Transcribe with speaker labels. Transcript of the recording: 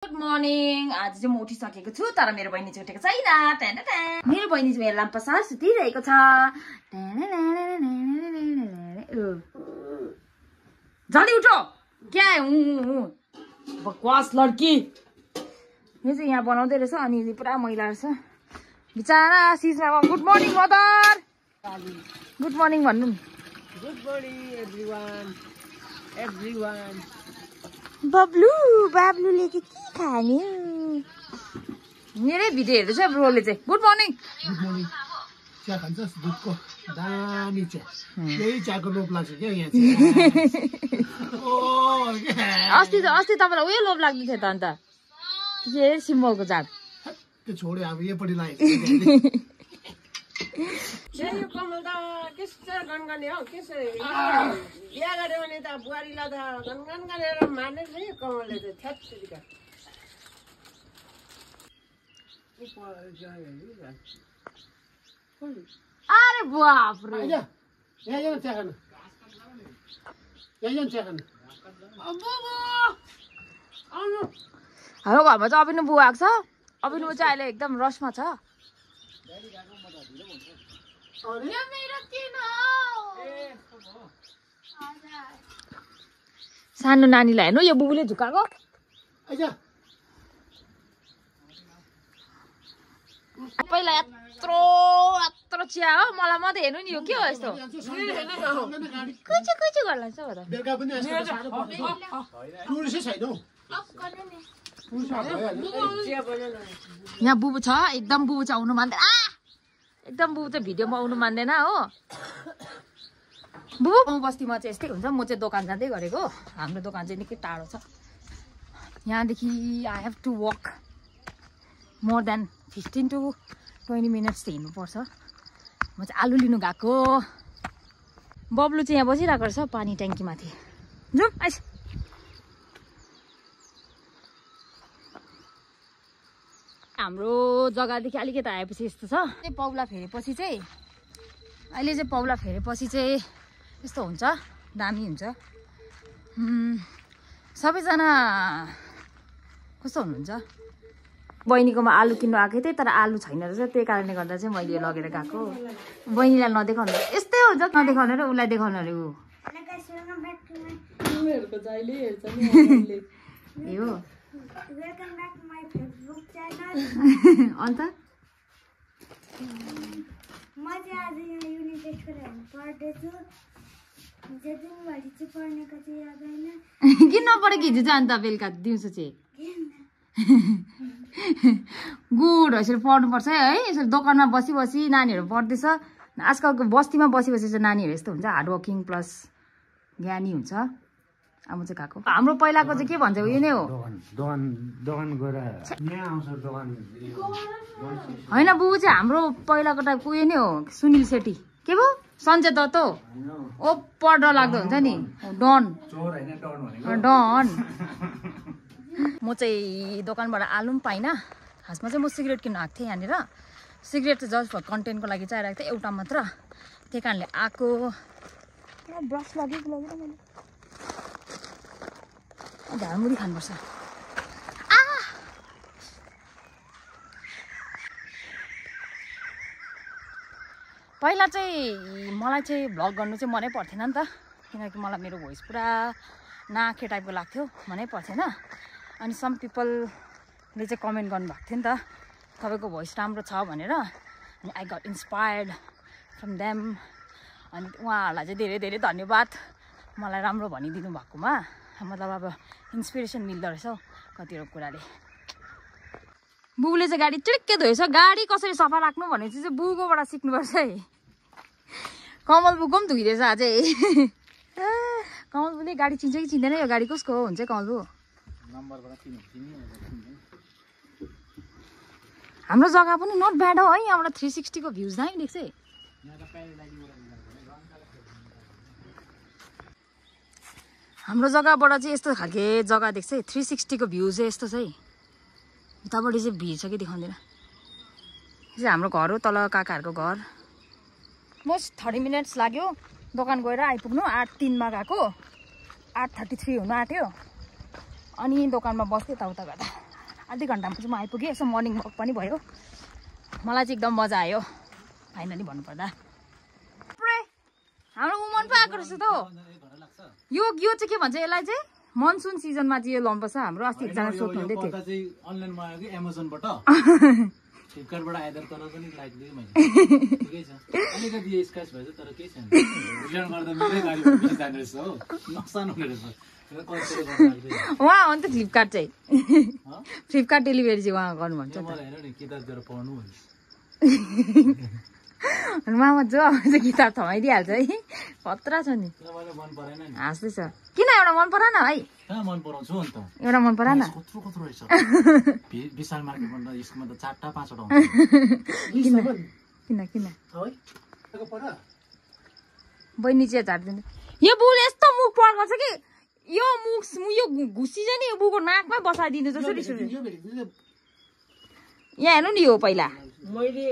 Speaker 1: Good morning. आज चाहिँ म उठिसकेको छु तर मेरो बहिनी चाहिँ उठेको छैन। मेरो बहिनी चाहिँ हेर्लाम पसार सुतिरहेको छ। जल्दी उठो। क्या बकवास लड्की। यो चाहिँ यहाँ बनाउँदै रहेछ अनि पुरा मैला रहेछ बिचारा। सिस्मा good morning mother. Good morning भन्नु।
Speaker 2: Good morning everyone.
Speaker 1: बाब्लुले के खाने? मेरै भिडियो हेर्दैछ ब्रोले चाहिँ। Good morning.
Speaker 2: Good morning. चिया खान्छस्? दुधको दामी चिया। यही चियाको लोभ लाग्छ क्या यहाँ
Speaker 1: अस्ति तपाईँलाई उयो लोभ लाग्दै थियो त अन्त के सिम्बलको झाड
Speaker 2: त्यो छोड्यो अब योपट्टि लाग्यो।
Speaker 3: यो कमल त त्यस्तो गनगने हौ। त्यसरी बिहा गऱ्यो भने त बुहारीलाई त गनगन गरेर मार्ने छ यो कमलले चाहिँ थ्यात्तरीका।
Speaker 1: अरे बाप रे।
Speaker 2: यहाँ जानु चिया खानु। यहाँ जानु चिया खानु।
Speaker 1: हाम्रो घरमा चाहिँ अभिनु बुवा आएको छ। अभिनु चाहिँ अहिले एकदम रसमा छ। सानो नानीलाई हेर्नु यो बुबुले झुकाएको। पहिला यत्रो चिया हो। मलाई मात्रै हेर्नु नि यो के हो यस्तो कुचु कुचु गर्ला छ हो त। यहाँ बुबु छ एकदम। बुबु चाहिँ आउनु मान्दैन। एकदम बुबु चाहिँ भिडियोमा आउनु मान्दैन हो। बुबु गाउँ बस्तीमा चाहिँ यस्तै हुन्छ। म चाहिँ दोकान जाँदै गरेको। हाम्रो दोकान चाहिँ निकै टाढो छ यहाँदेखि। I have to walk more than 15 to 20 minutes चाहिँ हिँड्नुपर्छ। म चाहिँ आलु लिनु गएको। बब्लु चाहिँ यहाँ बसिरहेको रहेछ पानी ट्याङ्कीमाथि। जाउँ आइस। हाम्रो जग्गादेखि अलिकति आएपछि यस्तो छ। पौला फेरेपछि चाहिँ अहिले चाहिँ पौला फेरेपछि चाहिँ यस्तो हुन्छ। दामी हुन्छ। सबैजना कस्तो हुनुहुन्छ? बहिनीकोमा आलु किन्नु आएको थिएँ तर आलु छैन रहेछ। त्यही कारणले गर्दा चाहिँ मैले यो लगेर गएको। बहिनीलाई नदेखाउनु। यस्तै हुन्छ नदेखाउनु र उसलाई देखाउनु अरे। ऊ यो अन्त किन नपढेको हिजो चाहिँ अन्त बेलुका दिउँसो चाहिँ गुड यसरी पढ्नुपर्छ है। यसरी दोकानमा बसी बसी नानीहरू पढ्दैछ। आजकलको बस्तीमा बसी बसी चाहिँ नानीहरू यस्तो हुन्छ हार्डवर्किङ प्लस ज्ञानी हुन्छ। अब चाहिँ गएको। हाम्रो पहिलाको चाहिँ के भन्छ उयो नै हो होइन बुबु चाहिँ हाम्रो पहिलाको टाइपको उयो नै हो। सुनिल सेठी के भयो सञ्जय दत्त ओ पढ्न लाग्दो हुन्छ नि डन डन। म चाहिँ दोकानबाट आलु पनि पाइनँ। खासमा चाहिँ म सिगरेट किन्न आएको थिएँ यहाँनिर। सिगरेट चाहिँ जस्ट फर कन्टेन्टको लागि चाहिँ आइरहेको थिएँ एउटा मात्र। त्यही कारणले आएको। ब्रस लगेको लगेर मैले झालमुरी खानुपर्छ। पहिला चाहिँ मलाई चाहिँ भ्लग गर्नु चाहिँ मनै पर्थेन नि त किनकि मलाई मेरो भोइस पुरा नाखे टाइपको लाग्थ्यो। मनै पर्थेन। अनि सम पिपलले चाहिँ कमेन्ट गर्नुभएको थियो नि त तपाईँको भोइस राम्रो छ भनेर। अनि I got inspired from them. अनि उहाँहरूलाई चाहिँ धेरै धेरै धन्यवाद मलाई राम्रो भनिदिनु भएकोमा। मतलब अब इन्सपिरेसन मिल्दो रहेछ हौ कतिवटा कुराले। बुबुले चाहिँ गाडी चिड्के धोएछ। गाडी कसरी सफा राख्नु भने चाहिँ बुबुकोबाट सिक्नुपर्छ है। कमल बुको पनि धोइदिएछ अझै। कमल बुले गाडी चिन्छ कि चिन्दैन? यो गाडी कसको हो हुन्छ कमल बु? हाम्रो जग्गा पनि नट ब्याड हो है। यहाँबाट 360 को भ्युज दामी देख्छ है। हाम्रो जग्गाबाट चाहिँ यस्तो खालके जग्गा देख्छ है। 360 को भ्यू चाहिँ यस्तो छ है। उतापट्टि चाहिँ भिड छ कि देखाउँदैन। यो चाहिँ हाम्रो घर हो तल काकाहरूको घर। मोस्ट 30 मिनट्स लाग्यो दोकान गएर आइपुग्नु। 8:03 मा गएको 8:33 हुन आँट्यो। अनि दोकानमा बस्दै यताउता गर्दा आधी घन्टामा चाहिँ म आइपुगेँ यसो मर्निङ वक पनि भयो मलाई चाहिँ एकदम मजा आयो फाइनली भन्नुपर्दा हाम्रो उमन पो आएको रहेछ त यो चाहिँ के भन्छ यसलाई चाहिँ मनसुन सिजनमा चाहिँ यो लाउनुपर्छ हाम्रो अस्ति एकजना सोध्नुहुँदै थियो
Speaker 4: अनलाइन मगायो कि एमाजोनबाट फ्लिपकार्टबाट आइदर तर पनि लाइक दिएँ मैले ठिकै छ अलिकति स्क्र्याच भएछ तर केही छैन रिटर्न गर्दा मेरै गाडी जाने रहेछ हो नोक्सान हुने रहेछ
Speaker 1: उहाँ हो नि त फ्लिपकार्ट चाहिँ फ्लिपकार्ट डेलिभरी चाहिँ उहाँ गर्नुहुन्छ
Speaker 4: मलाई हेर नि किताब दिएर पढ्नु भन्नु
Speaker 1: मामा जो आउँछ किताब थमाइदिइहाल्छ है खतरा छ नि
Speaker 4: मलाई मन परेन नि
Speaker 1: हाँस्दैछ किन एउटा मन परेन है
Speaker 4: कहाँ मन पराउँछु अन्त
Speaker 1: एउटा मन परेन
Speaker 4: कत्रो कत्रो रहेछ विशाल मार्केटमा यसकोमा त 4टा 5वटा
Speaker 1: किन बहिनी चाहिँ झार्दिनु यो बुल यस्तो मुख पड्काउँछ कि यो घुसी चाहिँ नि यो बुको नाकमै बसाइदिनु जस्तो रिस उठ्यो यहाँ हेर्नु नि यो पहिला
Speaker 3: मैले